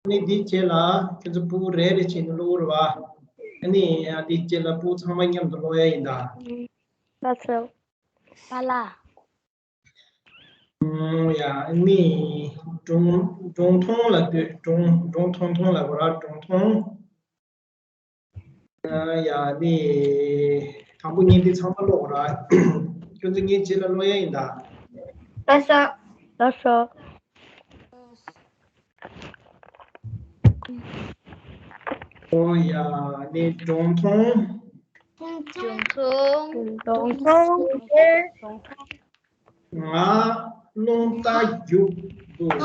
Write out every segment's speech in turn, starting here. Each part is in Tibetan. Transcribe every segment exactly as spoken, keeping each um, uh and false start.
ནི་འདིའི་རྗེས་ལ་ཁྱོད་ཚོ་ཕྲུ་གུ་རེ་རེ་བྱས་ནས་ཀློག་རོགས། ཨ་ནི་ཡང་འདིའི་རྗེས་ལ་ཕྲུ་གུ་ཚང་མ་མཉམ་དུ་ཀློག་ཡ་ཡིན་ད། ལགས་སོ། པཱ་ལགས། ཨུམ། ཡ་ནི་སྒྲུང་སྒྲུང་ཐུང་ལབ་དུས་སྒྲུང་སྒྲུང་ཐུང་ཐུང་ལབ་དགོས་ར། སྒྲུང་ཐུང་། ཡ་ནི་དང་པོ་ཉིད་འདི་ཚང་མ་ཀློག་ར། ཁྱོད་ཚོ་ངའི་རྗེས་ལ་ཀློག་ཡ་ཡིན་ད། ལགས་སོ། ལགས་སོ། ཨོ་ཡ་ནི་སྒྲུང་ཐུང་། སྒྲུང་ཐུང་། སྒྲུང་ཐུང་། ང་རླུང་རྟ་རྒྱུག་འདུག་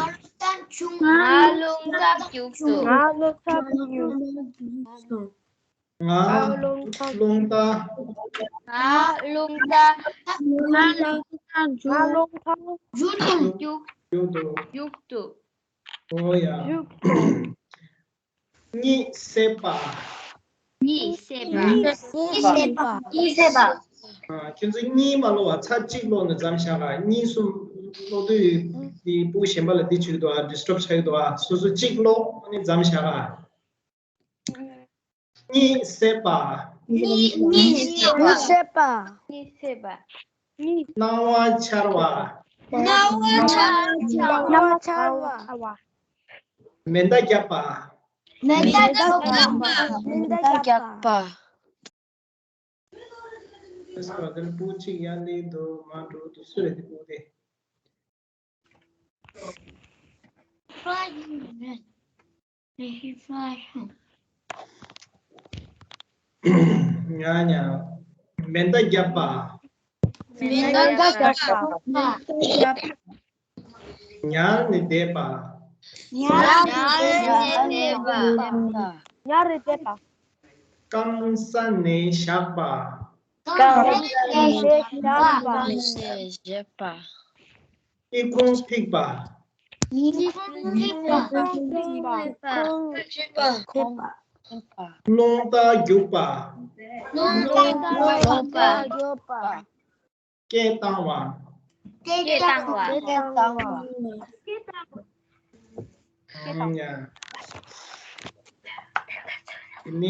ང་རླུང་རྟ་རྒྱུག་འདུག་ང་རླུང་རྟ་རྒྱུག་འདུག་ང་རླུང་རྟ། ང་རླུང་རྟ། ང་རླུང་རྟ་རྒྱུག་རྒྱུག་འདུག་རྒྱུག་འདུག་ཨོ་ཡ། རྒྱུག་འདུག་གཉིད་སད་པ། གཉིད་སད་པ། གཉིད་སད་པ། གཉིད་སད་པ། ཨ། ཁྱོད་ཚོ་གཉིད་མ་ལོག་པ་ཚར་གཅིག་ལོག་ནས་མཚམས་བཞག་ག་གཉིད་གསུམ་ལོག་དུས་འདི་ཕྲུ་གུ་གཞན་པ་ལ་འདི་བྱེད་ཀྱི་འདུག་ཨ། ཌི་སི་ཊརབ་ཆགས་ཀྱི་འདུག་ཨ། སོ་སོ་གཅིག་ལོག་ནས་མཚམས་བཞག་ག་གཉིད་སད་པ། གཉིད་སད་པ། གཉིད་སད་པ། གཉིད་སད་པ། སྣང་བ་འཆར་བ། སྣང་བ་འཆར་བ། སྣང་བ་འཆར་བ། མེ་མདའ་བརྒྱབ་པ། མེ་མདའ་བརྒྱབ་པ། མེ་མདའ་བརྒྱབ་པ། ཨེ་སི་ཀ་དེར་ཕྲུ་གུ་གཅིག་ཡར་སླེབས་འདུག་མར་འགྲོ་འདུག་སུ་རེད་དེ་ཕྲུ་གུ་དེ། ཉ་ཉ། མེ་མདའ་བརྒྱབ་པ། མེ་མདའ་བརྒྱབ་པ། ཉལ་ནས་བསྡད་པ། ཉལ་ནས་བསྡད་པ། ཉལ་ནས་བསྡད་པ། སྐམ་ས་ནས་བཞག་པ། སྐམ་ས་ནས་བཞག་པ། ཨི་ཁུང་ཕིག་པ། ཨི་ཁུང་ཕིག་པ། རླུང་རྟ་རྒྱུག་པ། རླུང་རྟ་རྒྱུག་པ། སྐད་བཏང་བ། སྐད་བཏང་བ། སྐད་བཏང་བ། ཨང་ཡ། དེ་ནས་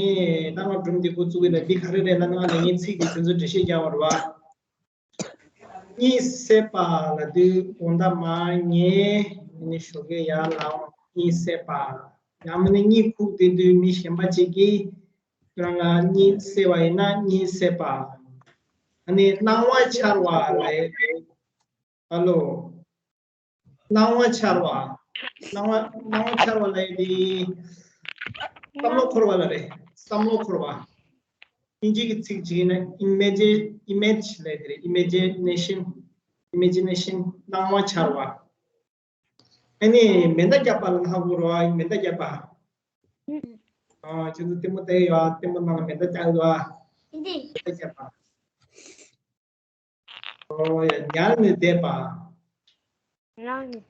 ད་ང་སྒྲུང་འདི་འགོ་བཙུགས་ཡིན་ན་འདི་ག་རེ་རེད་ལབ་ན། ང་ལས་ངན་ཚིག་འདི་དེ་ཚོ་འགྲེལ་བཤད་རྒྱག་པ་རེད་བ། གཉིད་སད་པ་ལབ་དུས་དགོང་དག་མར་ཉལ་ནས་ཞོགས་ཀས་ཡར་ལངས། གཉིད་སད་པ། ཡང་མིན་ན་གཉིད་ཁུག་བསྡད་དུས་མི་གཞན་པ་ཅིག་གིས་ཁྱོད་རང་ལ་གཉིད་སད་པ་ཡིན་ན་གཉིད་སད་པ། ཨ་ནི་སྣང་བ་འཆར་བ་ལབ་ཡས་དེ། ཧ་ལོ། སྣང་བ་འཆར་བ། སྣང་བ་སྣང་བ་འཆར་བ་ལབ་ཡས་དེ། བསམ་བློ་འཁོར་བ་ལ་རེད། བསམ་བློ་འཁོར་བ། དབྱིན་ཇི་གི་ཚིག་ཅིག་ཡིན་ན་ཨི་མེ་ཇི་ཨི་མེ་ཇི་ལབ་ཡས་དེ་རེད། ཨི་མེ་ཇི་ནེ་ཤན། ཨི་མེ་ཇི་ནེ་ཤན། སྣང་བ་འཆར་བ། ཨ་ནི་མེ་མདའ་བརྒྱབ་པ་ལ་ཧ་གོ་རོགས། མེ་མདའ་བརྒྱབ་པ། ཨ། ཁྱེད་ཚོ་ལྟད་མོ་བལྟས་ཡོད་ཨ། ལྟད་མོ་ནང་ལ་མེ་མདའ་བརྒྱབ་ཡོད་ཨ། མེ་མདའ་བརྒྱབ་པ། ཨོ་ཡ། ཉལ་ནས་བསྡད་པ། ཉལ་ནས།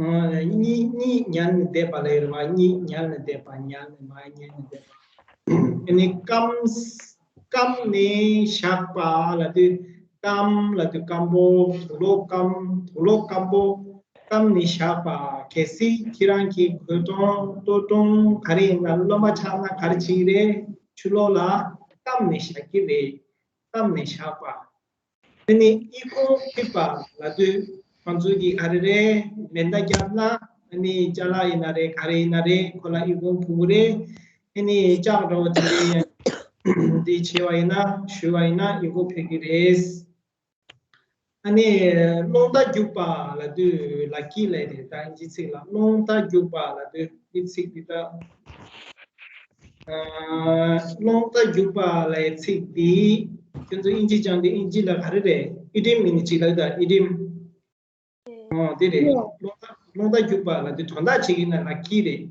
ཨོ་ཡ། གཉིད་གཉིད་ཉལ་ནས་བསྡད་པ་ལབ་ཡས་རེད་བ། གཉིད་ཉལ་ནས་བསྡད་པ། ཉལ་ནས་མར་ཉལ་ནས་བསྡད་པ། ཨ་ནི་སྐམ། སྐམ་ནས་བཞག་པ་ལབ་དུས་སྐམ་ལབ་དུས་སྐམ་པོ། དུག་ལོག་སྐམ། དུག་ལོག་སྐམ་པོ། སྐམ་ནས་བཞག་པ། གལ་སྲིད་ཁྱེད་རང་གི་གོས་ཐུང་སྟོད་ཐུང་ག་རེ་ཡིན་ན་རློན་པ་ཆགས་ན་ག་རེ་བྱེད་ཀྱི་རེད། ཆུ་ལོག་ལ་སྐམ་ནས་བཞག་གི་རེད། སྐམ་ནས་བཞག་པ། ཨ་ནི་ཨི་ཁུང་ཕིག་པ་ལབ་དུས་ང་ཚོ་གིས་ག་རེ་རེད། མེ་མདའ་བརྒྱབ་ན་ཨ་ནི་ཅ་ལག་ཡིན་ན་རེད། ག་རེ་ཡིན་ན་རེད། ཁོ་ལ་ཨི་ཁུང་ཕུག་གི་རེད། ཨ་ནི་ལྕགས་འདྲ་བོ་དེ་འདི་བྱས་པ་ཡིན་ན་གཞུས་པ་ཡིན་ན་ཨི་ཁུང་ཕིག་གི་རེད། ཨ་ནི་རླུང་རྟ་རྒྱུག་པ་ལབ་དུས་ལ་ཀི་ལབ་རེད། ད་དབྱིན་ཇི་ཚིག་ལ་རླུང་རྟ་རྒྱུག་པ་ལབ་དུས་འདི་ཚིག་འདི་ད། ཨ། རླུང་རྟ་རྒྱུག་པ་ལབ་ཡས་ཚིག་འདི་ཁྱོད་ཚོ་དབྱིན་ཇི་སྦྱངས་ཏེ་དབྱིན་ཇི་ལ་ག་རེ་རེད། ཨི་ཌིམ་ཡིན་ནི་ཅིག་ལབ་ད་ཨི་ཌིམ། ཨོ་དེ་རེད། རླུང་རྟ་རླུང་རྟ་རྒྱུག་པ་ལབ་དུས་དོན་དག་བྱེད་ཀྱི་ན་ལ་ཀི་རེད།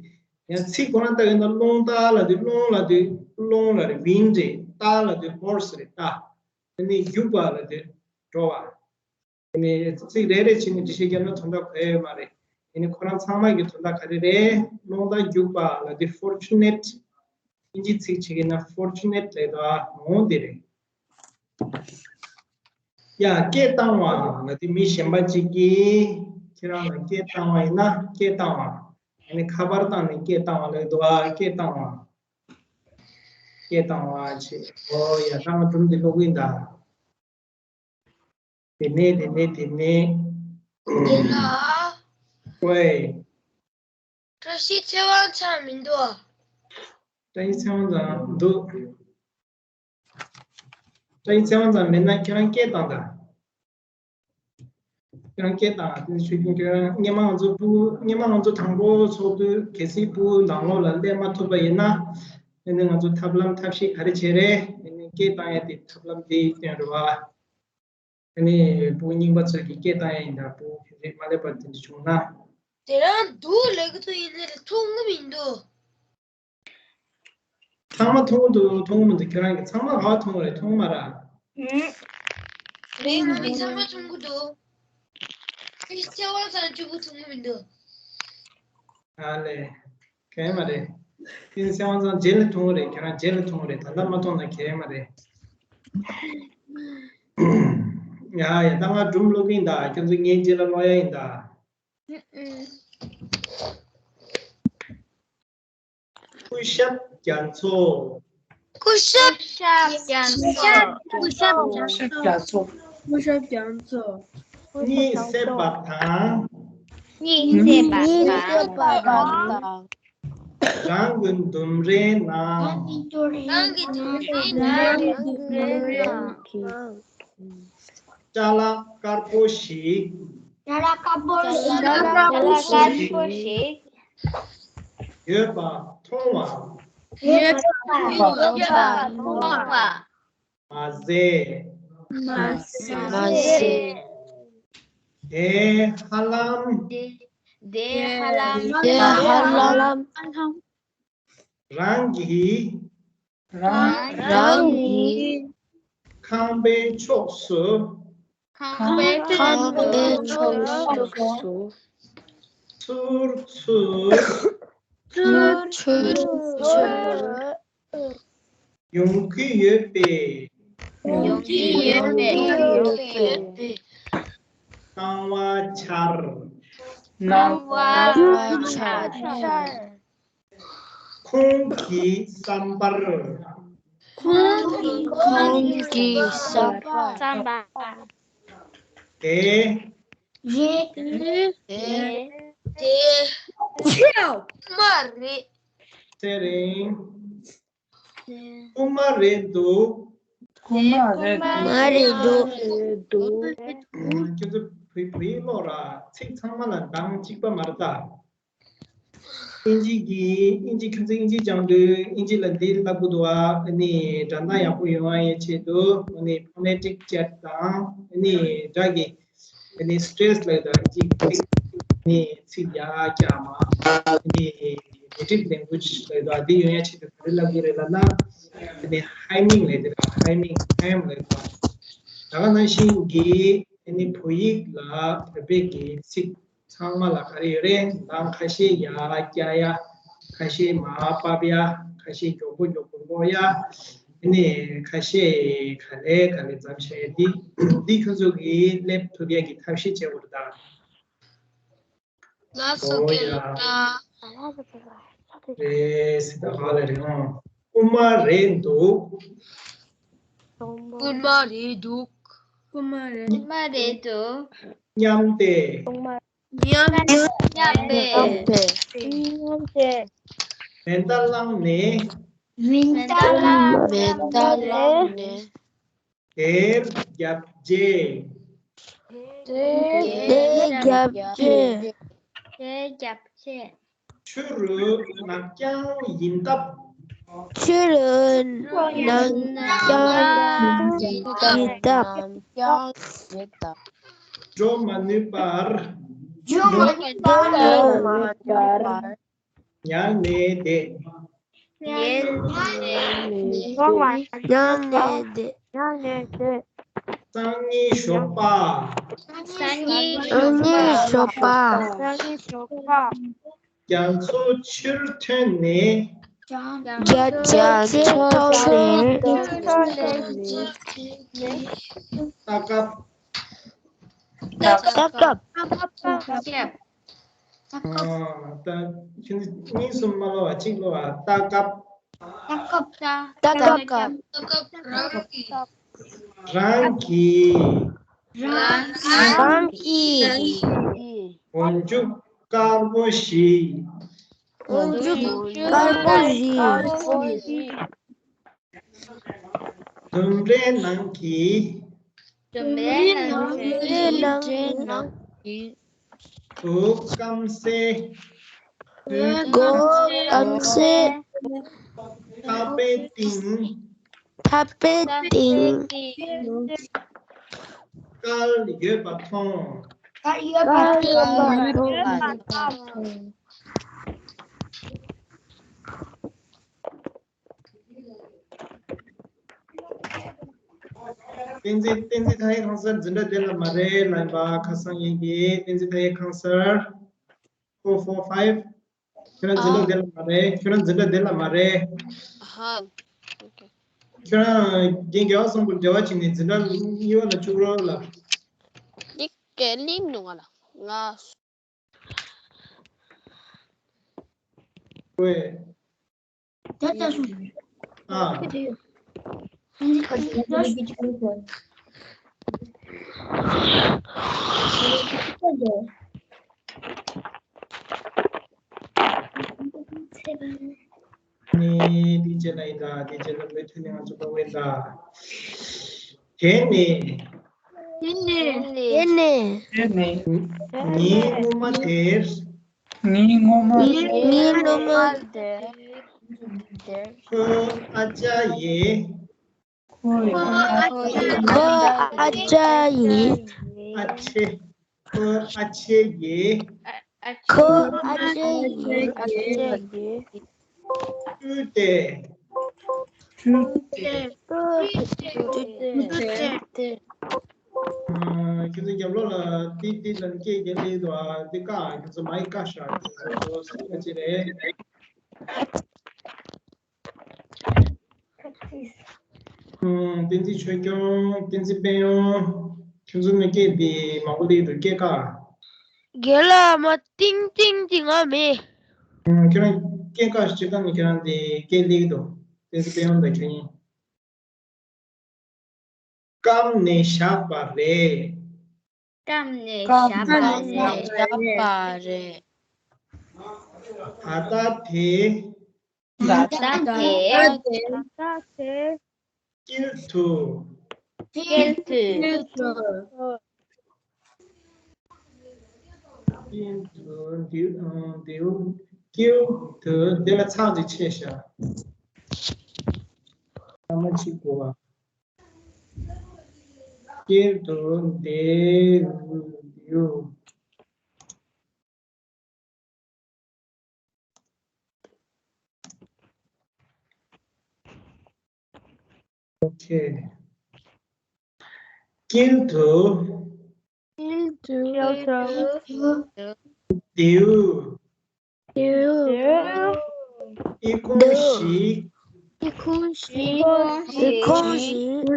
ཡང་ཚིག་ཁོ་རང་ལྟ་ཡོད་ན་རླུང་རྟ་ལབ་དུས་རླུང་ལབ་དུས་རླུང་ལ་རེད། ཝིན་རེད། རྟ་ལབ་དུས་ཧོར་སི་རེད། རྟ། དེ་ནས་རྒྱུག་པ་ལབ་དུས་འགྲོ་བ། དེ་ནས་ཚིག་རེ་རེ་བྱས་ནས་འགྲེལ་བཤད་བརྒྱབ་ན་དོན་དག་གོ་ཡ་ཡོད་མ་རེད། དེ་ནས་ཁོ་རང་ཚང་མ་གི་དོན་དག་ག་རེ་རེད། རླུང་རྟ་རྒྱུག་པ་ལབ་དུས་ཕོར་ཅུ་ནེཊ། དབྱིན་ཇི་ཚིག་བྱེད་ཀྱི་ན་ཕོར་ཅུ་ནེཊ་རེད་དོ། འོང་དེ་རེད། ཡ། སྐད་བཏང་བ་ལབ་དུས་མི་གཞན་པ་གཅིག་གིས་ཁྱེད་རང་ལ་སྐད་བཏང་བ་ཡིན་ན་སྐད་བཏང་བ། ཨ་ནི་ཁ་པར་བཏང་ནས་སྐད་བཏང་བ་ལབ་འདུག་ཨ། སྐད་བཏང་བ། སྐད་བཏང་བ་བྱས། ཨོ་ཡ། ད་ང་སྒྲུང་འདི་ཀློག་གི་ཡིན་ད། དེ་ནས་དེ་ནས་དེ་ནས། ཡིན་ལ། ཝེ། བཀྲ་ཤིས་ཚེ་དབང་ཚང་མི་འདུག་བཀྲ་ཤིས་ཚེ་དབང་ཚང་འདུག་བཀྲ་ཤིས་ཚེ་དབང་ཚང་མེད་ན་ཁྱེད་རང་སྐད་བཏང་དང་། ཁྱེད་རང་སྐད་བཏང་། དེ་ནས་ཆོས་སྐྱོང་ཁྱེད་རང་སྔོན་མ་ང་ཚོ་སྤུ་སྔོན་མ་ང་ཚོ་དང་པོ་ཚོགས་དུས་གལ་སྲིད་སྤུ་ནང་ལོགས་ལ་སླེབས་མ་ཐུབ་པ་ཡིན་ན། དེ་ནས་ང་ཚོ་ཐབས་ལམ་ཐབས་ཤེས་ག་རེ་བྱས་རེད། དེ་ནས་སྐད་བཏང་ཡ་དེ་ཐབས་ལམ་དེ་སྟོན་རེད་བ། ཨ་ནི་བུ་རྙིང་པ་ཚོས་ཀྱི་སྐད་བཏང་ཡ་ཡིན་ད། བུ་རེད་མ་སླེབས་པ་དེ་འདྲ་བྱུང་ན། དེ་རང་འདུག་ལབ་ཀྱི་འདུག་ཡིན་ནའི་མཐོང་གི་མི་འདུག་ཚང་མ་མཐོང་གི་འདུག་མཐོང་གི་མི་འདུག་ཁྱོད་རང་གིས་ཚང་མ་ག་པར་མཐོང་གི་རེད། མཐོང་གི་མ་རེད། ཨུམ། རེད། ང་གིས་ཚང་མ་མཐོང་གི་འདུག་ཁྱེད་ཚེ་དབང་ཚང་གཅིག་པུ་མཐོང་གི་མི་འདུག་ཨ་ལས། གལ་མ་རེད། ཁྱེད་ཚེ་དབང་ཚང་རྗེས་ལ་མཐོང་གི་རེད། ཁྱེད་རང་རྗེས་ལ་མཐོང་གི་རེད། ད་ལྟ་མ་མཐོང་ན་གལ་མ་རེད། ཡ་ཡ། ད་ང་སྒྲུང་ཀློག་གི་ཡིན་ད། ཁྱོད་ཚོ་ངའི་རྗེས་ལ་ཀློག་ཡ་ཡིན་ད། ཨུ་ཨུ། སྐུ་ཞབས་རྒྱ་མཚོ། སྐུ་ཞབས་རྒྱ་མཚོ། སྐུ་ཞབས་རྒྱ་མཚོ། སྐུ་ཞབས་རྒྱ་མཚོ། གཉིད་སད་པ་དང་། གཉིད་སད་པ་དང་། རང་གི་ལྡུམ་རའི་ནང་། རང་གི་ལྡུམ་རའི་ནང་། ཅ་ལག་དཀར་པོ་ཞིག་ཅ་ལག་དཀར་པོ་ཞིག་ཅ་ལག་དཀར་པོ་ཞིག་ཡོད་པ་མཐོང་བ། ཡོད་པ་མཐོང་བ། མ་ཟད། མ་ཟད། དེ་ཧ་ལམ། དེ་ཧ་ལམ། དེ་ཧ་ལམ། རང་གི། རང་གི། ཁང་པའི་ཕྱོགས་སུ། ཁང་པའི་ཕྱོགས་སུ། ཚུར་ཚུར། ཚུར་ཚུར། ཡོང་གི་ཡོད་པའི། ཡོང་གི་ཡོད་པའི། སྣང་བ་འཆར། སྣང་བ་འཆར། ཁོང་གི་བསམ་པར། ཁོང་གི་བསམ་པར། དེ། དེ། དེ། དེ། མ་རེད། དེ་རིང་། དབུ་མ་རེད་འདུག་དབུ་མ་རེད་འདུག་མ་རེད་འདུག་ཁྱོད་ཚོ་བོད་བོད་ཡིག་ཀློག་ར། ཚིག་ཚང་མ་ལ་གདངས་གཅིག་པ་མ་རེད་ད། ཨིན་ཇི་གི་ཨིན་ཇི་ཁྱོད་ཚོ་ཨིན་ཇི་སྦྱང་དུས་ཨིན་ཇི་ལ་འདི་ལབ་དགོས་འདུག་ཨ། ཨ་ནི་སྒྲ་གདངས་ཡག་པོ་ཡོང་ཡ་ཡི་ཆེད་དུ། ཨ་ནི་ཕོ་ནེ་ཊིག་ཅེཊ་དང་། ཨ་ནི་སྒྲ་གི་ཨ་ནི་སི་ཊྲེ་སི་ལབ་ད་ཅིག་ཅིག་ནི་ཚིག་ཡ་རྒྱ་མ། ཨ་ནི་ནེ་ཊིབ་ལེང་གུ་ཨེཇ་ལབ་ད་འདི་ཡོང་ཡ་ཆེད་དུ་ག་རེ་ལབ་དགོས་རེད་ལབ་ན། ཨ་ནི་ཧའི་མིང་ལབ་དེ་ར། ཧའི་མིང་ཧའི་མིང་ལབ་ད། ད་ག་ནང་བཞིན་གྱི་ཨ་ནི་བོད་ཡིག་ལ་བོད་པའི་གི་ཚིག་ཚང་མ་ལ་ག་རེ་ཡོད་རེད། གདངས་ཁ་ཤས་ཡར་བཀྱག་ཡ། ཁ་ཤས་མར་ཕབ་ཡ། ཁ་ཤས་མགྱོགས་པོ་མགྱོགས་པོ་ཀློག་ཡ། ཨ་ནི་ཁ་ཤས་ག་ལེ་ག་ལེ་ཙམ་བྱས་ཏེ། འདི་ཁྱོད་ཚོ་གིས་སླེབས་ཐུབ་ཡ་གི་ཐབས་ཤེས་བྱེད་དགོས་རེད་ད། ལགས་སོ། ཨོ་ཡ། རྒན་ལགས། རེད་སི་ད་ག་ལ་རེད། ཨང་། དབུ་མ་རེད་འདུག་དབུ་མ་རེད་འདུག་དབུ་མ་རེད། དབུ་མ་རེད་འདུག་མཉམ་སྟེ། མཉམ་མཉམ་སྟེ། མཉམ་སྟེ། མེ་མདའ་བླངས་ནས། མེ་མདའ་བླངས། མེ་མདའ་བླངས་ནས། དེར་བརྒྱབ་རྗེས། དེར་བརྒྱབ་རྗེས། དེར་བརྒྱབ་རྗེས། ཕྱི་རུ་ནག་རྐྱང་ཡིན་སྟབས། ཕྱི་རུ་ནག་རྐྱང་ཡིན་སྟབས། འགྲོ་མ་ནུས་པར། འགྲོ་མ་ནུས་པར། ཉལ་ནས་བསྡད། ཉལ་ནས་བསྡད། ཉལ་ནས་བསྡད། སང་ཉིན་ཞོགས་པ། སང་ཉིན་ཞོགས་པ། སང་ཉིན་ཞོགས་པ། རྒྱ་མཚོ་ཆུར་ཐོན་ནས། རྒྱ་མཚོ་ཆུར་ཐོན་ནས། ལྟ་སྐབས། ལྟ་སྐབས། ད་ཁྱེད་ཚོ་གཉིས་གསུམ་མ་ལབ་པ་གཅིག་ལབ་པ། ལྟ་སྐབས། ལྟ་སྐབས། ལྟ་སྐབས། རང་གི་རང་གི་སྒོ་མཇུག་དཀར་པོ་ཞིག་སྒོ་མཇུག་དཀར་པོ་ཞིག་ལྡུམ་རའི་ནང་གི་ལྡུམ་རའི་ནང་གི་བུ་སྐམ་སའི་བུ་སྐམ་སའི་ཐག་པའི་སྟེང་ཐག་པའི་སྟེང་སྐལ་ཡོད་པ་མཐོང་། སྐལ་ཡོད་པ་མཐོང་། བསྟན་འཛིན། བསྟན་འཛིན་མཐའ་ཡས་ཁང་གསར་འཛིན་གྲྭ་དེ་ལ་མ་རེད་ལབ་པ། ཁ་སང་ཡིན་གྱི། བསྟན་འཛིན་མཐའ་ཡས་ཁང་གསར། four four five། ཁྱོད་རང་འཛིན་གྲྭ་དེ་ལ་མ་རེད། ཁྱོད་རང་འཛིན་གྲྭ་དེ་ལ་མ་རེད། ཧ། ཁྱོད་རང་རྒན་རྒྱལ་བ་བཟང་པོ་འབྲེལ་བ་བྱས་ནས་འཛིན་གྲྭ་གཉིས་པ་ལ་བཅུག་རོགས་ལབ། འདི་སྐད་ལེན་མི་འདུག་ང་ལ། ང་། ཝེ། ད་ལྟ་སོང་། ཨ། ནི་དེ་རྗེས་ལ་ཡིན་ད། དེ་རྗེས་ལ་མུ་མཐུད་ནས་ང་ཚོ་འགྲོ་གི་ཡིན་ད། དེ་ནི། དེ་ནི། དེ་ནི། ངའི་སྔོན་མ་དེར། ངའི་སྔོན་མ། ངའི་སྔོན་མ་དེར། ཁོའི་ཨ་ཅག་ཡིས། ཁོའི་ཨ་ཅག་ཡིས། ཨ་ཅེ། ཁོའི་ཨ་ཅེ་ཡིས། ཁོའི་ཨ་ཅེ་ཡིས། ཨ་ཅེ་ཡིས། སྤྲུལ་ཏེ། སྤྲུལ་ཏེ། སྤྲུལ་ཏེ། ཨ། ཁྱེད་ཚོ་རྒྱབ་ལོགས་ལ་ཏི་ཏི་ལ་སྐད་རྒྱག་གི་འདུག་ཨ། འདི་བཀག་ཨ། ཁྱེད་ཚོ་མའིག་བཀག་ཤག་ཁྱེད་ཚོ་སེམས་ཁ་ཅིག་རེད། ཨུམ། བསྟན་འཛིན་ཆོས་སྐྱོང་། བསྟན་འཛིན་དཔལ་དབྱངས། ཁྱེད་ཚོ་ནས་སྐད་འདི་མང་པོ་སླེབས་འདུག་སྐད་བཀག་རྒན་ལགས། མ་ཏིང་ཏིང་དེ་ང་མེད། ཨུམ། ཁྱེད་རང་སྐད་བཀག་ཞིག་བྱེད་སྟངས་ནི་ཁྱེད་རང་དེ་སྐད་སླེབས་འདུག་བསྟན་འཛིན་དཔལ་དབྱངས་དང་ཁྱོད་གཉིས། སྐམ་ནས་བཞག་པ་རེད། སྐམ་ནས་བཞག་པ་རེད། ད་ལྟ་དེ། ད་ལྟ་དེ། ད་ལྟ་དེ། དཀྱིལ་དུ། དཀྱིལ་དུ། དཀྱིལ་དུ། དཀྱིལ་དུ། དཀྱིལ་དུ། དེ་ལ་ཚགས་ཅིག་ཆད་ཤག་ཨ་མ་གཅིག་པོ་བ། དཀྱིལ་དུ། དེ། དེ། ཨོ་ཁེ། དཀྱིལ་དུ། དཀྱིལ་དུ། དེའུ། དེའུ། ཨི་ཁུང་ཞིག་ཨི་ཁུང་ཞིག་ཨི་ཁུང་ཞིག་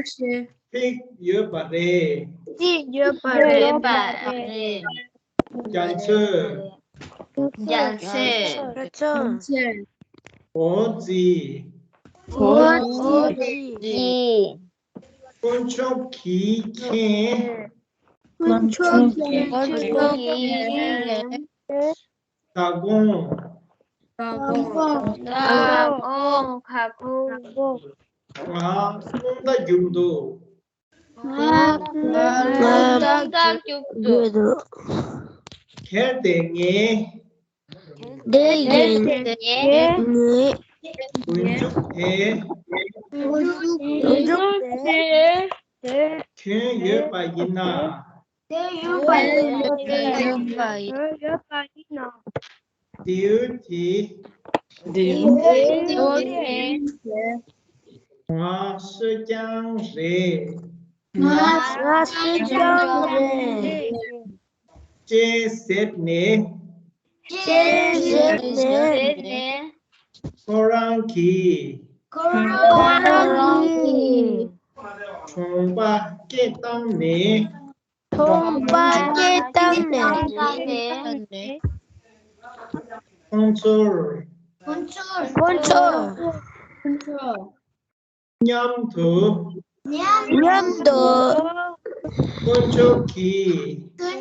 ཕིག་ཡོད་པ་རེད། ཕིག་ཡོད་པ་རེད། ཡོད་པ་རེད། རྒྱ་མཚོས། རྒྱ་མཚོས། འོ་ཙི། འོ་ཙི། དཀོན་མཆོག་གིས་མཁྱེན། དཀོན་མཆོག་གིས་མཁྱེན། བདག་དགོངས། བདག་དགོངས། བདག་དགོངས། ང་སོང་ད་རྒྱུགས་འདུག་ང་སོང་ད་རྒྱུགས་འདུག་གལ་ཏེ་ངས། དེ་ཡིན། ངས། སྒོ་མཇུག་དེ། སྒོ་མཇུག་དེ། གྱོན་ཡོད་པ་ཡིན་ན། གྱོན་ཡོད་པ་ཡིན་ན། དེའུ་དེ། དེའུ་དེ། ང་གསོད་རྐྱང་རེད། ང་གསོད་རྐྱང་རེད། ཅེས་ཟེར་ནས། ཅེས་ཟེར་ནས། ཁོ་རང་གིས། ཁོ་རང་གིས། གྲོང་པ་སྐད་བཏང་ནས། གྲོང་པ་སྐད་བཏང་ནས། ཁོང་ཚོར། ཁོང་ཚོར། མཉམ་དུ། མཉམ་དུ། དཀོན་མཆོག་གིས། དཀོན་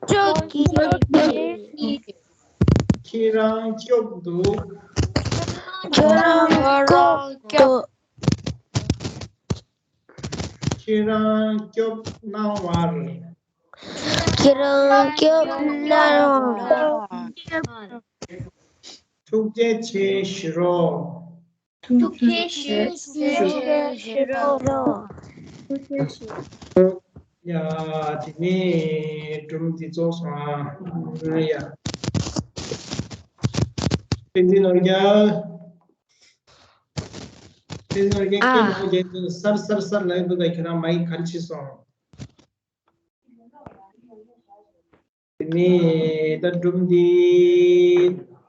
མཆོག་གིས། ཁྱེད་རང་སྐྱོབ་འདུག་ཁྱེད་རང་སྐྱོབ་འདུག་ཁྱེད་རང་སྐྱོབ་གནང་བར། ཁྱེད་རང་སྐྱོབ་གནང་བར། ཐུགས་རྗེ་ཆེ་ཞུ་རོགས། ཐུགས་རྗེ་ཆེ་ཞུ་རོགས། ཡ། དེ་ནས་སྒྲུང་འདི་རྫོགས་སོང་ཨ། ཡ། བསྟན་འཛིན་ནོར་རྒྱལ། བསྟན་འཛིན་ནོར་རྒྱལ་ཨ། སྐད་མང་པོ་རྒྱག་དུས་གསར་གསར་གསར་ལབ་འདུག་ད་ཁྱེད་རང་མ་ཡིག་ག་རེ་བྱས་སོང་། དེ་ནས་ད་སྒྲུང་འདི་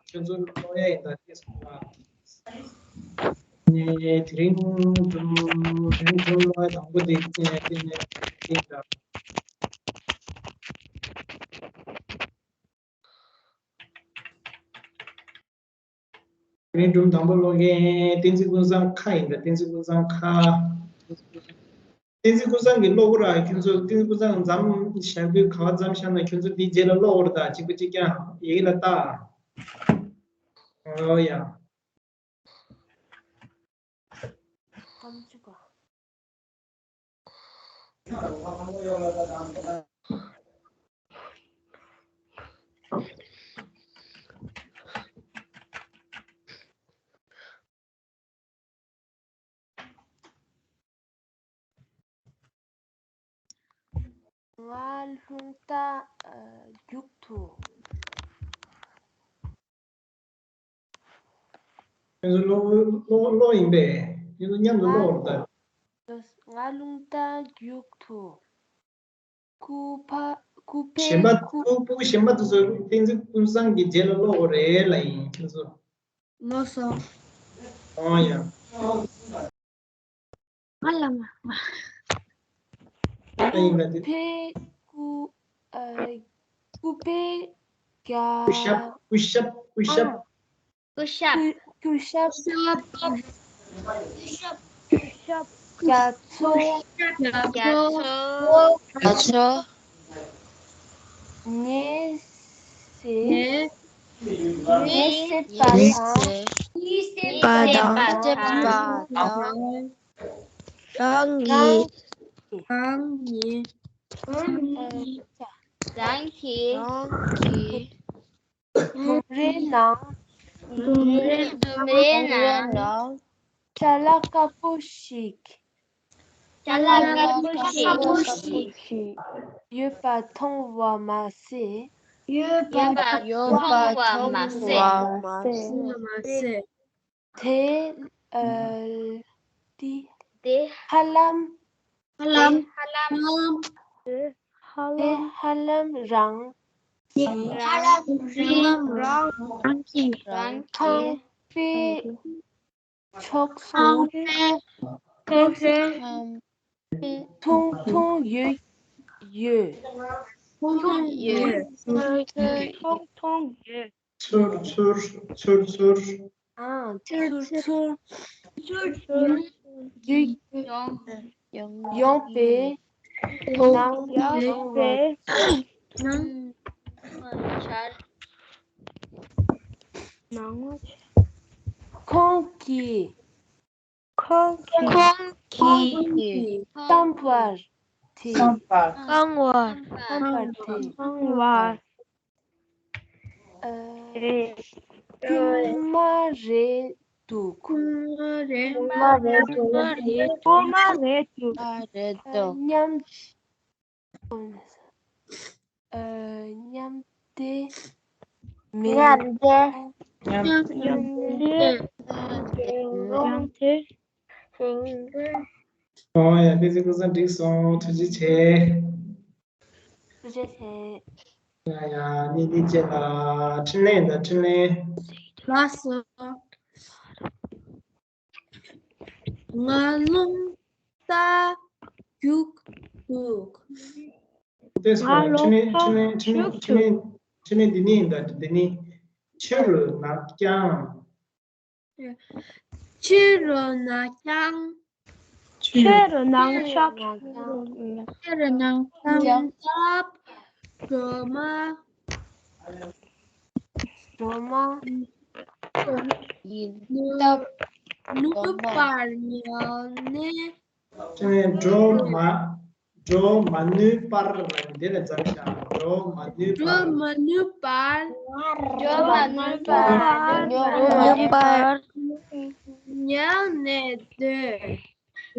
ཁྱོད་ཚོར་ཀློག་ཡ་ཡིན་ད་ཅེས་གསུངས་པ། ནས་དེ་རིང་སྒྲུང་དེ་རིང་སྒྲུང་ཀློག་ཡ་དང་པོ་དེ་དེ་ནས་དེ་འདྲ། དེ་རིང་སྒྲུང་དང་པོ་ཀློག་མཁན་བསྟན་འཛིན་ཀུན་བཟང་ཁ་ཡིན་ད། བསྟན་འཛིན་ཀུན་བཟང་ཁ། བསྟན་འཛིན་ཀུན་བཟང་གིས་ཀློག་གོ་ར། ཁྱོད་ཚོ་བསྟན་འཛིན་ཀུན་བཟང་མཚམས་བཞག་དུས་ག་བ་མཚམས་བཞག་ན་ཁྱོད་ཚོ་འདི་རྗེས་ལ་ཀློག་གོ་ར། ད་གཅིག་པ་གཅིག་རྐྱང་ཡི་གེ་ལ་ལྟ། ཨོ་ཡ། ང་རླུང་རྟ་རྒྱུག་ཐུབ། ཁྱེད་ཚོ་ཀློག་ཀློག་ཀློག་ཡིན་པས། ཁྱེད་ཚོ་མཉམ་དུ་ཀློག་རོགས་གདའ། ང་རླུང་རྟ་རྒྱུག་ཐུབ། སྐུ་ཕ་སྐུ་ཕའི་གཞན་པ་སྐུ་སྤུ་གུ་གཞན་པ་དེ་ཚོ་བསྟན་འཛིན་ཀུན་བཟང་གི་རྗེས་ལ་ཀློག་དགོས་རེད་ལབ་ཡིན་ཁྱེད་ཚོ། ལགས་སོ། ཨོ་ཡ། ང་ལ་མ། ཨ་ཡིན་ན་དེ། ཕའི་སྐུ་ཨ་སྐུ་ཕའི་རྒྱ། སྐུ་ཞབས་སྐུ་ཞབས་སྐུ་ཞབས། ཨ། སྐུ་ཞབས། སྐུ་ཞབས། སྐུ་ཞབས། རྒྱ་མཚོ། རྒྱ་མཚོ། རྒྱ་མཚོ། ཉེས་སེ། ཉེས་སེ་པ་དང་། ཉེས་སེ་པ་དང་། རང་གི། རང་གི། རང་གི། ལྡུམ་རའི་ནང་། ལྡུམ་རའི་ནང་། ལྡུམ་རའི་ནང་། ཅ་ལག་དཀར་པོ་ཞིག་ཅ་ལག་དཀར་པོ་ཞིག་ཡོད་པ་མཐོང་བ་མ་ཟད། ཡོད་པ་ཡོད་པ་མཐོང་བ་མ་ཟད། མཐོང་བ་མ་ཟད། དེ་ཨ་དེ་དེ་ཧ་ལམ། ཧ་ལམ། ཧ་ལམ། དེ་ཧ་ལམ་རང་གི། ཧ་ལམ་རང་རང་གི། རང་གི། ཁང་པའི་ཕྱོགས་སུ། ཁང་པའི་ཕྱོགས་སུ། མཐོང་མཐོང་ཡོད་ཡོད། མཐོང་མཐོང་ཡོད། མཐོང་མཐོང་ཡོད། ཚུར་ཚུར་ཚུར་ཚུར། ཨ། ཚུར་ཚུར་ཚུར་ཚུར་ཡོང་ཡོང་པའི་ནང་ཡོང་བའི་ནང་ནང་ཁོང་གིས་ཁོང་གིས་ཁོང་གིས་བསམ་པར་ཐལ། བསམ་པར་བསམ་པར་བསམ་པར་ཐལ། བསམ་པར། ཨ། རེད། དཀྱུས་མ་རེད་འདུག་དཀྱུས་མ་རེད་འདུག་དཀྱུས་མ་རེད་འདུག་དཀྱུས་མ་རེད་འདུག་ཨ། མཉམ། ཨ། མཉམ་འདེགས་མེད། མཉམ་འདེགས། མཉམ་འདེགས། མཉམ་འདེགས། ཨོ་ཡ། བསྟན་འཛིན་ཀུན་བཟང་འགྲིག་སོང་། ཐུགས་རྗེ་ཆེ། ཐུགས་རྗེ་ཆེ། ཡ་ཡ། གཉིས་གཉིས་བཅས་ལ་འཕྲིན་ལས་དང་འཕྲིན་ལས། ལགས་སོ། ང་རླུང་རྟ་རྒྱུག་འདུག་བལྟས་སོང་། ང་རླུང་རྟ་རྒྱུག་འདུག་འཕྲིན་ལས་འཕྲིན་ལས་འཕྲིན་ལས་འཕྲིན་ལས་འདི་ནི་ཡིན་ད། འདི་ནི། ཕྱི་རུ་ནག་རྐྱང་། ཕྱི་རུ་ནག་རྐྱང་། ཕྱི་རུ་ནག་རྐྱང་། ཕྱི་རུ་ནག་རྐྱང་། ཡིན་སྟབས། སྒྲོལ་མ། སྒྲོལ་མ། ཡིན་སྟབས། ནུབ་པར་ཉལ་ནས། ཅང་ནས་འགྲོ་མ། འགྲོ་མ་ནུས་པར། འདི་ལ་འཛེམ་བྱ། འགྲོ་མ་ནུས་པར། འགྲོ་མ་ནུས་པར། འགྲོ་མ་ནུས་པར། ཉལ་ནས་སྡོད།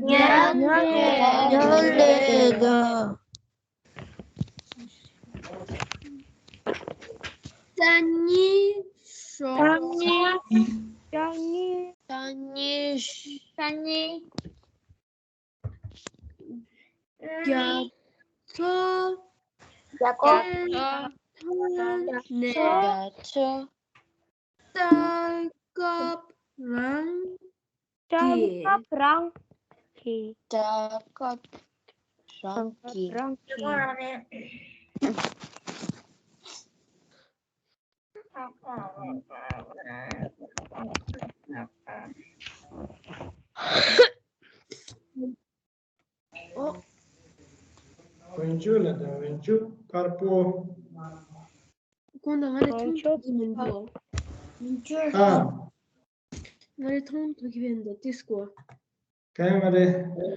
ཉལ་ནས་སྡོད། སང་ཉིན་ཞོགས། སང་ཉིན། སང་ཉིན། སང་ཉིན། སང་ཉིན། རྒྱ་མཚོ། རྒྱ་མཚོ། ཐོག་ནས། རྒྱ་མཚོ། ལྟ་སྐབས་རང་གི། ལྟ་སྐབས་རང་གི། ལྟ་སྐབས་རང་གི། རང་གི། འོ། འོན་ཆོག་ལ་དང་འོན་ཆོག་དཀར་པོ། ཁོང་དང་ང་རེ་ཐུང་ཐུང་གི་མི་འདུག་ཨ། ང་རེ་ཐུང་ཐུང་གི་མི་འདུག་ཏིས་ཀོ། ག་ཡང་མ་རེད།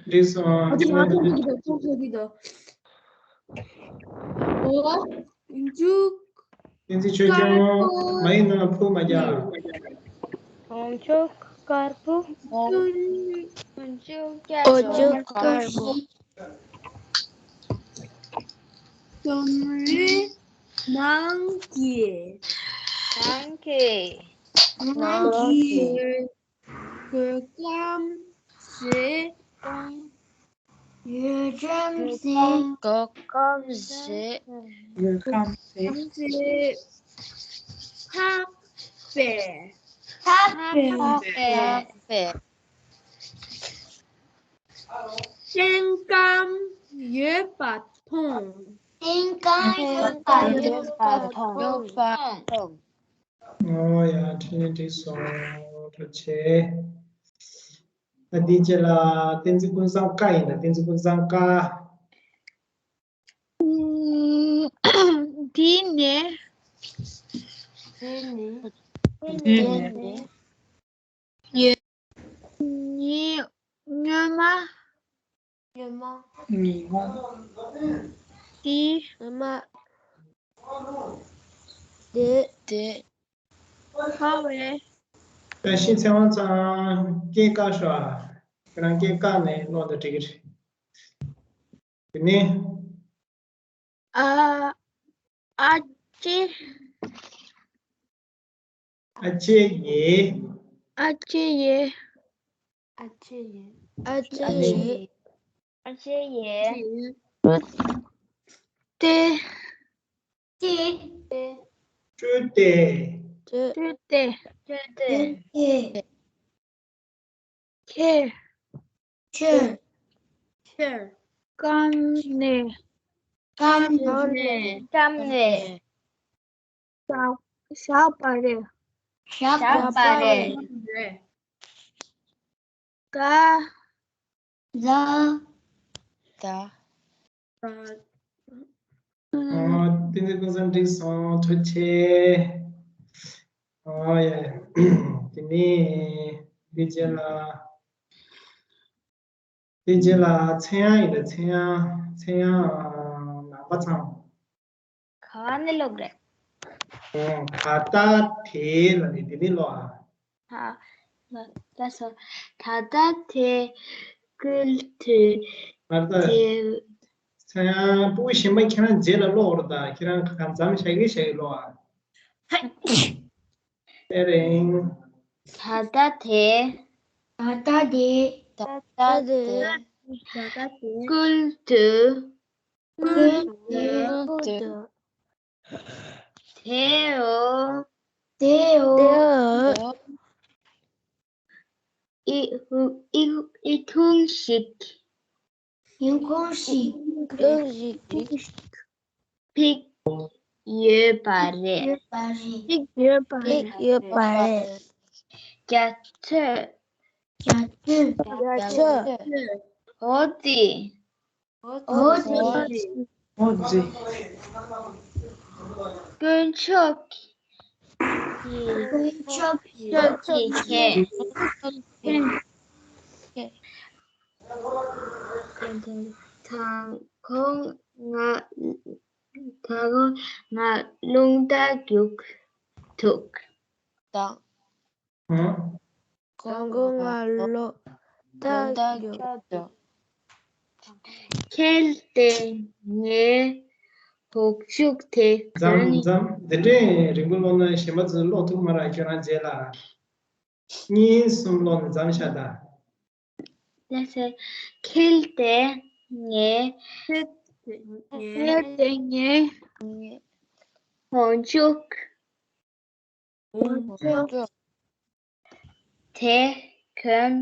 འགྲིག་སོང་། ཨ་ཅེ་ང་ཐུང་ཐུང་གི་འདུག་ཐུང་ཐུང་གི་འདུག་འོ། འཇུག་བསྟན་འཛིན་ཆོས་སྐྱོང་། མ་ཡིག་ནང་ལ་ཕུ་མ་རྒྱག་འོང་ཆོག་དཀར་པོ། འོང་ཆོག་དཀར་པོ། རྩོམ་རིག་ནང་གི། ནང་གི། ནང་གི། གོས་སྐམ་ཞིག་གོན། གོས་སྐམ་ཞིག་གོས་སྐམ་ཞིག་གོས་སྐམ་ཞིག་ཞིག་ཕབ་པས། ཕབ་པས། ཕབ་པས། སེམས་ཁམས་ཡོད་པ་མཐོང་། སེམས་ཁམས་ཡོད་པ་མཐོང་། ཡོད་པ་མཐོང་། ཨོ་ཡ། འཕྲིན་ལས་འགྲིག་སོང་། ཐུགས་རྗེ་ཆེ། ད་འདི་རྗེས་ལ་བསྟན་འཛིན་ཀུན་བཟང་ཀ་ཡིན་ད། བསྟན་འཛིན་ཀུན་བཟང་ཀ། འདི་ནས། འདི་ནས། འདི་ནས། ཡོད། ཉི་སྨྱོན་མ། སྨྱོན་མ། ཉི་མ། དེ། སྨྱོན་མ། དེ། དེ། ཁ་བའི། བཀྲ་ཤིས་ཚེ་དབང་ཚང་སྐད་བཀག་ཤོག་ཨ། ཁྱེད་རང་སྐད་བཀག་ནས་ཀློག་དང་འགྲིག་གི་རེད། དེ་ནས། ཨ། ཨ་ཅེ། ཨ་ཅེ་ཡིས། ཨ་ཅེ་ཡིས། ཨ་ཅེ་ཡིས། ཨ་ཅེ་ཡིས། ཨ་ཅེ་ཡིས། ཏེ། ཏེ། སྤྲོད་དེ། སྤྲོད་དེ། སྤྲོད་དེ། ཁྱེར། ཁྱེར། ཁྱེར། བཀབ་ནས། བཀབ་ནས། བཀབ་ནས། བཞག་བཞག་པ་རེད། བཞག་པ་རེད། ག་ཟ། ད། ཨ། བསྟན་འཛིན་ཀུན་བཟང་འགྲིག་སོང་། ཐུགས་རྗེ་ཆེ། ཨོ་ཡ། དེ་ནས་འདི་རྗེས་ལ། དེ་རྗེས་ལ་ཚེ་དབྱངས་ཡིན་ད། ཚེ་དབྱངས། ཚེ་དབྱངས་ནང་པ་ཚང་། ག་ནས་ཀློག་རེད། ཨོ། ད་ལྟ་དེ་ལ་ནི་དེ་ནས་ཀློག་ཨ། ད་ད་སོ། ད་ལྟ་དེ་ཀུན་ཏུ་ད་ལྟ་དེ། ཚེ་དབྱངས་སྤུ་གུ་གཞན་པ་ཁྱེད་རང་རྗེས་ལ་ཀློག་རོགས་ད། ཁྱེད་རང་གང་འཚམ་ཞག་གི་ཞག་གི་ཀློག་ཨ། དེ་རིང་། ད་ལྟ་དེ། ད་ལྟ་དེ། ད་ལྟ་དེ། ད་ལྟ་དེ། ཀུན་ཏུ། ཀུན་ཏུ། དེའོ། དེའོ། ཨི་ཧུ་ཨི་ཧུ་ཨི་ཐུང་ཞིག་ཨི་ཁུང་ཞིག་ཨི་ཁུང་ཞིག་ཕིག་ཡོད་པ་རེད། གཅིག་ཡོད་པ་རེད། ཡོད་པ་རེད། རྒྱ་མཚོས། རྒྱ་མཚོས། རྒྱ་མཚོས། འོ་ཙི། འོ་ཙི། འོ་ཙི། དཀོན་མཆོག་གི། དཀོན་མཆོག་གི། མཆོག་གི་ཁྱེད། ད་ཁོང་ང་། ད་ཁོང་ང་རླུང་རྟ་རྒྱུག་ཐུབ། དང་། ཧུམ། ཁོང་ང་རླུང་རྟ་རྒྱུག་ཐུབ། གལ་ཏེ་ངའི་བུ་ཕྲུག་དེ། མཚམས་མཚམས། དེ་འདྲའི་རིང་པོ་ཀློག་ན་གཞན་པ་ཚོས་ཀློག་ཐུབ་མ་རེད། ཁྱོད་རང་རྗེས་ལ། གཉིས་གསུམ་ཀློག་ནས་མཚམས་བཞག་ད། ལགས་སེ། གལ་ཏེ་ངའི། གལ་ཏེ་ངའི། བུ་ཕྲུག་བུ་ཕྲུག་དེ་གྱོན།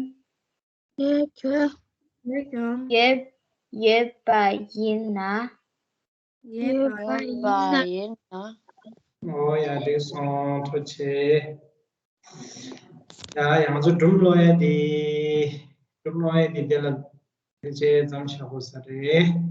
དེ་གྱོན། དེ་གྱོན། ཡོད་ཡོད་པ་ཡིན་ན། ཡོད་པ་ཡིན་ན། ཡིན་ན། ཨོ་ཡ། འགྲིག་སོང་། ཐུགས་རྗེ་ཆེ། ཡ། ཡང་ཚོ་སྒྲུང་ཀློག་ཡ་དེ། སྒྲུང་ཀློག་ཡ་དེ་དེ་ལ་ཕལ་ཆེར་མཚམས་བཞག་དགོས་ས་རེད།